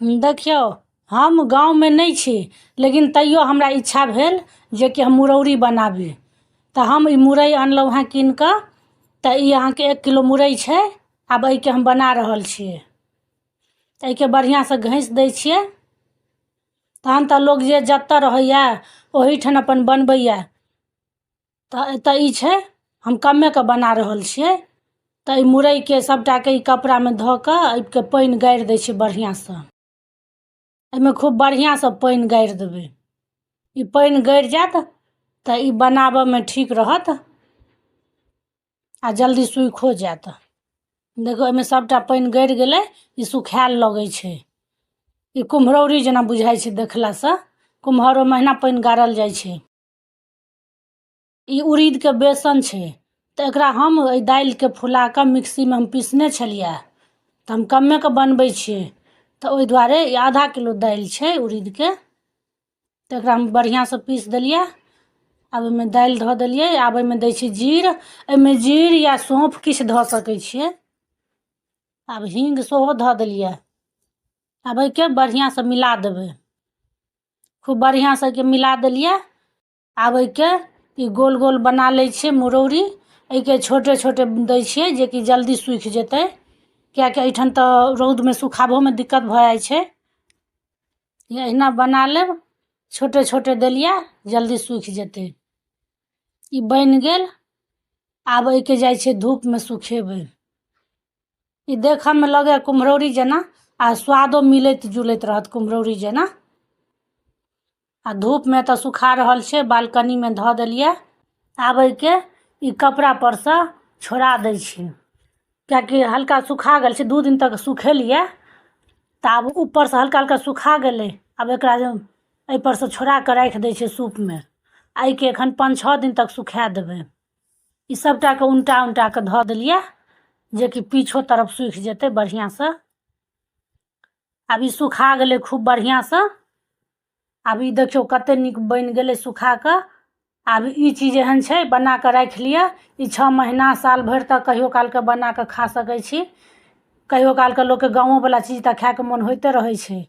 देखियौ, हम गाँवमे नहि छी, लेकिन तैयो हमरा इच्छा भेल जेकि हम मुरौरी बनाबी। तऽ हम ई मुरइ अनलहुँ हेँ कीन कऽ। तऽ ई अहाँके 1 किलो मुरइ छै। आब एहिके हम बना रहल छियै। तऽ एहिके बढ़िआँसँ घसि दै छियै। तहन तऽ लोक जे जतऽ रहैए ओहीठाम अपन बनबैए। तऽ एतऽ ई छै, हम कमेके बना रहल छियै। तऽ एहि मुरइके सभटाके ई कपड़ामे धऽ कऽ एहिके पानि गाड़ि दै छियै बढ़िआँसँ। एहिमे खूब बढ़िआँसँ पानि गाड़ि देबै। ई पानि गड़ि जायत तऽ ई बनाबऽमे ठीक रहत आ जल्दी सुखिओ जायत। देखियौ, एहिमे सभटा पानि गड़ि गेलै। ई सुखायल लगै छै। ई कुम्हरौरी जेना बुझाइ छै देखलासँ। कुम्हरोमे अहिना पानि गाड़ल जाइ छै। ई उड़ीदके बेसन छै। तऽ एकरा हम एहि दालिके फुला कऽ मिक्सीमे हम पीसने छलियै। तऽ हम कम्मेके बनबै छियै, तऽ ओहि दुआरे ई आधा किलो दालि छै उड़ीदके। तऽ एकरा हम बढ़िआँसँ पीस देलियै। आब ओहिमे दालि धऽ देलियै। आब एहिमे दै छियै जीर। एहिमे जीर या सौँफ किछु धऽ सकै छियै। आब हीङ्ग सेहो धऽ देलियै। आब एहिके बढ़िआँसँ मिला देबै। खूब बढ़िआँसँ एहिके मिला देलियै। आब एहिके ई गोल गोल बना लै छियै मुरौरी। एहिके छोटे छोटे दै छियै जेकि जल्दी सूखि जेतै, किएकि एहिठाम तऽ रौदमे सुखाबहोमे दिक्कत भऽ जाइ छै। अहिना बना लेब। छोटे छोटे देलियै, जल्दी सूखि जेतै। ई बनि गेल। आब एहिके जाइ छियै धूपमे सुखेबै। ई देखऽमे लगैए कुम्हरौरी जेना आ स्वादो मिलैत जुलैत रहत कुम्हरौरी जेना। आ धूपमे तऽ सुखा रहल छै, बालकनीमे धऽ देलियै। आब एहिके ई कपड़ा परसँ छोड़ा दै छियै, किएकि हल्का सुखा गेल छै। 2 दिन तक सुखेलियै तऽ आब ऊपरसँ हल्का हल्का सुखा गेलै। आब एकरा जे एहिपर सँ छोड़ा कऽ राखि दै छियै सूपमे। एहिके एखन 5-6 दिन तक सुखा देबै। ई सभटाके उनटा उनटा कऽ धऽ देलियै जेकि पीछो तरफ सूखि जेतै बढ़िआँसँ। आब ई सुखा गेलै खूब बढ़िआँसँ। आब ई देखियौ, कते नीक बनि गेलै सुखा कऽ। आब ई चीज एहन छै, बना कऽ राखि लिअ। ई 6 महीना साल भरि तक कहियो कालके बना कऽ खा सकै छी। कहियो कालके लोकके गाँवोवला चीज तऽ खायके मोन होइते रहै छै।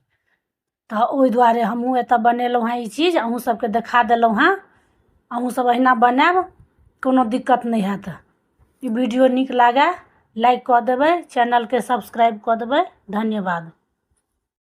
तऽ ओहि दुआरे हमहूँ एतऽ बनेलहुँ हेँ ई चीज, अहूँ सबके देखा देलहुँ हेँ। अहूँ सब अहिना बनायब, कोनो दिक्कत नहि हैत। ई वीडियो नीक लागए, लाइक कऽ देबै, चैनलके सब्सक्राइब कऽ देबै। धन्यवाद।